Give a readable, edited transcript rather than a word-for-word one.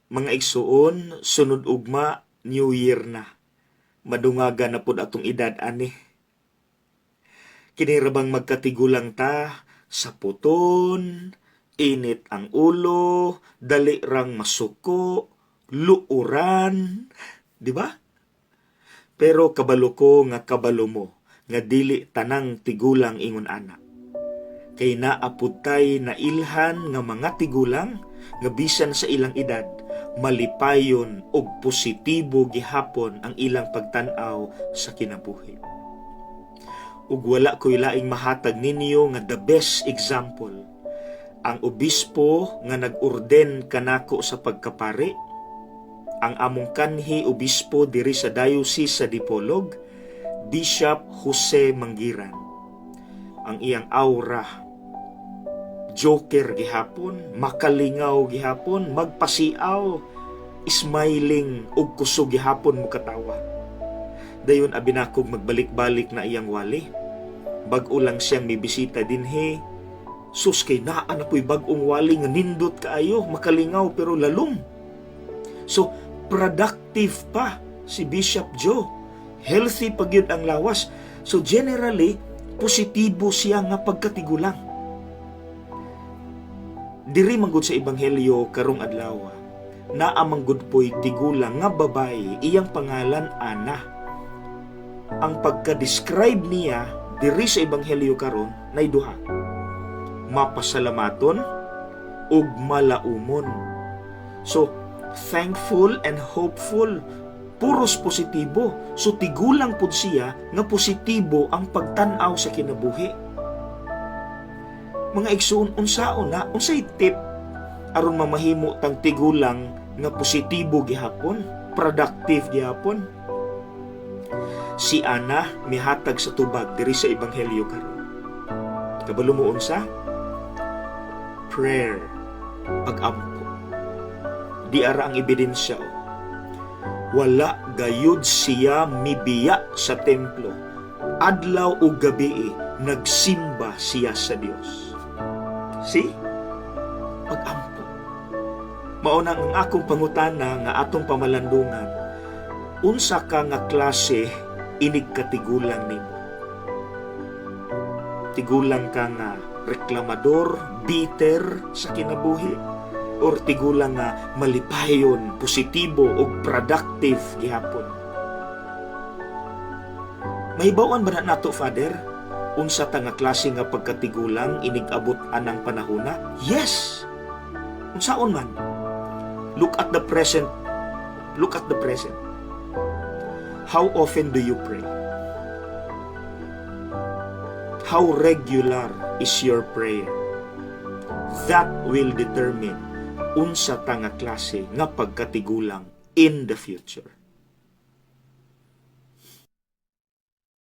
Mga igsuon, sunod ugma, New Year na. Madungaga na pud atong edad ani. Kini ra bang magkatigulang ta sa puton, init ang ulo, dali rang masuko, luuran, di ba? Pero kabalo ko nga kabalo mo nga dili tanang tigulang ingon ana. Kay naa pud tay nailhan nga mga tigulang nga bisan sa ilang edad malipayon ug positibo gihapon ang ilang pagtan-aw sa kinabuhi. Ug wala ko'y laing mahatag ninyo nga the best example. Ang obispo nga nag-orden kanako sa pagkapari, ang among kanhi obispo diri sa Diocese sa Dipolog, Bishop Jose Manggiran. Ang iyang aura, joker gihapon, makalingaw gihapon, magpasiaw, smiling ug kusog gihapon mokatawa. Dayon abi nakog magbalik-balik na iyang wali. Bag-o lang siyang mibisita dinhi. Sus, kay naa na po'y bag-ong wali nga nindot kaayo, makalingaw pero lalom. So, productive pa si Bishop Joe. Healthy pa gyud ang lawas. So generally, positibo siya nga pagkatigulang. Diri manggod sa Ebanghelyo karong adlaw, naa manggod po'y tigulang nga babae, iyang pangalan Ana. Ang pagka-describe niya diri sa Ebanghelyo karon nay duha. Mapasalamaton ug malaumon. So, thankful and hopeful, puros positibo. So tigulang pud siya nga positibo ang pagtan-aw sa kinabuhi. Mga igsoon, unsaon na, unsay tip aron mamahimo tang tigulang nga positibo gihapon, productive gihapon? Si Ana mihatag sa tubag diri sa Ebanghelyo karon. Kabalo mo unsa? Prayer, pagampo. Di ara ang ebidensya. Oh. Wala gayud siya mibiya sa templo. Adlaw ug gabi nagsimba siya sa Dios. See? Pagampo. Mao na ang akong pangutana nga atong pamalandungan. Unsa ka nga klase inig katigulang nimo? Tigulang ka nga reklamador, bitter sa kinabuhi, or tigulang nga malipayon, positibo ug productive gihapon? Mahibaw-an ba na nato, Father? Unsa ta nga klase nga pagkatigulang inig abot anang panahona? Yes. Unsaon man? Look at the present. Look at the present. How often do you pray? How regular is your prayer? That will determine unsa ta nga klase nga pagkatigulang in the future.